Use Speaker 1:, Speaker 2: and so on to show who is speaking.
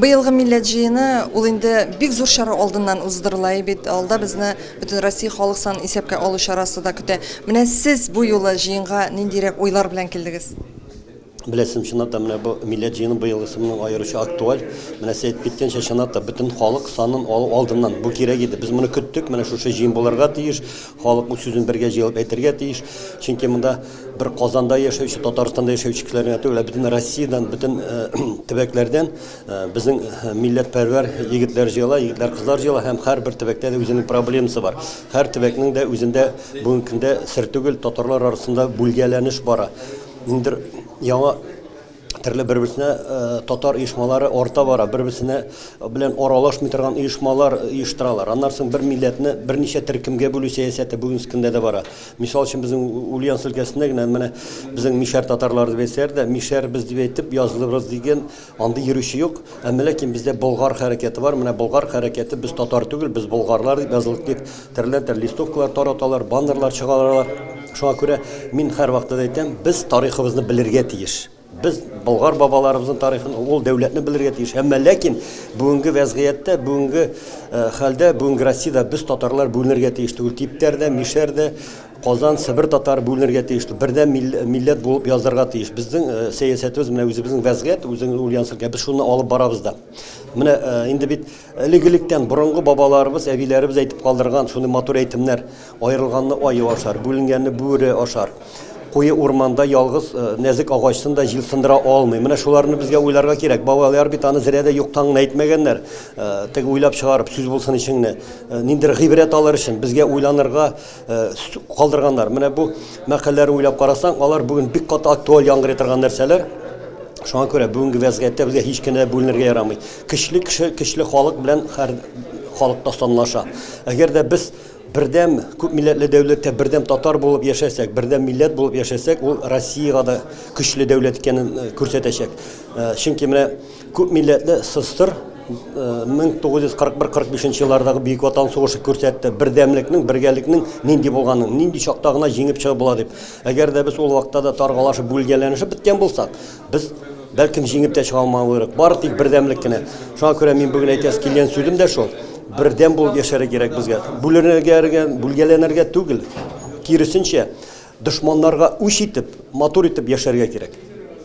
Speaker 1: Быелгы Милләт җыены ул инде бик зур чара алдыннан уздырыла бит. Алда безне Бөтенроссия халык санын исәпкә алу чарасы да көтә. Менә сез бу юлы җыенга ниндирәк уйлар белән килдегез?
Speaker 2: Беләсезме, чынлап та, менә бу Милләт җыены быелгысы моның аеруча актуаль. Менә сез әйтеп киткәнчә, чынлап та, бөтен халык санын алу алдыннан бу кирәк иде. Без моны көттек, менә шушы җыен булырга тиеш, халык үз сүзен бергә җыелып әйтергә тиеш. Чөнки монда бер Казанда яшәүче, Татарстанда яшәүче кешеләр генә түгел, ә бөтен Россиядән, бөтен төбәкләрдән безнең милләтпәрвәр егетләр җыела, егетләр, кызлар җыела һәм һәрбер төбәктә дә үзенең проблемасы бар. Һәр төбәкнең дә үзендә бүгенге көндә сер түгел, татарлар арасында бүлгәләнеш бара. Ниндидер яңа төрле бер-берсенә татар оешмалары арта бара, бер-берсенә белән аралашмый торган оешмалар оештыралар. Аннан соң бер милләтне берничә төркемгә бүлү сәясәте бүгенге көндә дә бара. Мисал өчен, безнең Ульяновск өлкәсендә генә менә безнең мишәр татарлары дип әйтсәләр дә, мишәрбез дип әйтеп язылырбыз дигән андый йөрүче юк. Әмма ләкин бездә болгар хәрәкәте бар. Менә болгар хәрәкәте без татар түгел, без болгарлар дип язылдык дип төрледән-төрле листовкалар тараталар, баннерлар чыгаралар. Шуңа күрә мин һәрвакытта да әйтәм, без тарихыбызны белергә тиеш. Без болгар бабаларыбызның тарихын, ул дәүләтне белергә тиеш. Әмма ләкин бүгенге вәзгыятьтә, бүгенге хәлдә, бүгенге Россиядә без татарлар бүленергә тиеш түгел. Типтәр дә, мишәр дә, Казан, Себер татары бүленергә тиеш түгел. Бердәм милләт булып язарга тиеш. Безнең сәясәтебез, менә үзебезнең вәзгыять, үзеңнең Ульяновск өлкә, без шуны алып барабыз да. Менә инде бит элек-электән борынгы бабаларыбыз, әбиләребез әйтеп калдырган шундый матур әйтемнәр. Аерылганны аю ашар, бүленгәнне бүре ашар. Куе урманда ялгыз нәзек агачсын да җил сындыра алмый. Менә шуларны безгә уйларга кирәк. Бабалар бит аны зря дә юктан гына әйтмәгәннәр. Теге уйлап чыгарып, сүз булсын өчен генә. Ниндидер гыйбрәт алыр өчен безгә уйланырга калдырганнар. Менә бу мәкальләрне уйлап карасаң, алар бүген бик каты актуаль яңгырый торган нәрсәләр. Шуңа күрә бүгенге вәзгыятьтә безгә һич кенә дә бүленергә ярамый. Көчле кеше көчле халык белән һәр халык та санлаша. Әгәр дә без Бердәм, күп милләтле дәүләттә бердәм татар булып яшәсәк, бердәм милләт булып яшәсәк, ул Россиягә дә көчле дәүләт икәнен күрсәтәчәк. Чөнки менә күп милләтле СССР 1941-45 еллардагы Бөек Ватан сугышы күрсәтте, бердәмлекнең, бергәлекнең нинди булганын, нинди чакта гына җиңеп чыгып була дип. Әгәр дә без ул вакытта да таргалашып, бүлгәләнешеп беткән булсак, без бәлкем җиңеп тә чыга алмаган булыр идек. Бары тик бердәмлек кенә. Шуңа күрә мин бүген әйтәсе килгән сүзем дә шул. Бердәм булып яшәргә кирәк безгә. Бүленергә, бүлгәләнергә түгел. Киресенчә, дошманнарга үч итеп, матур итеп яшәргә кирәк.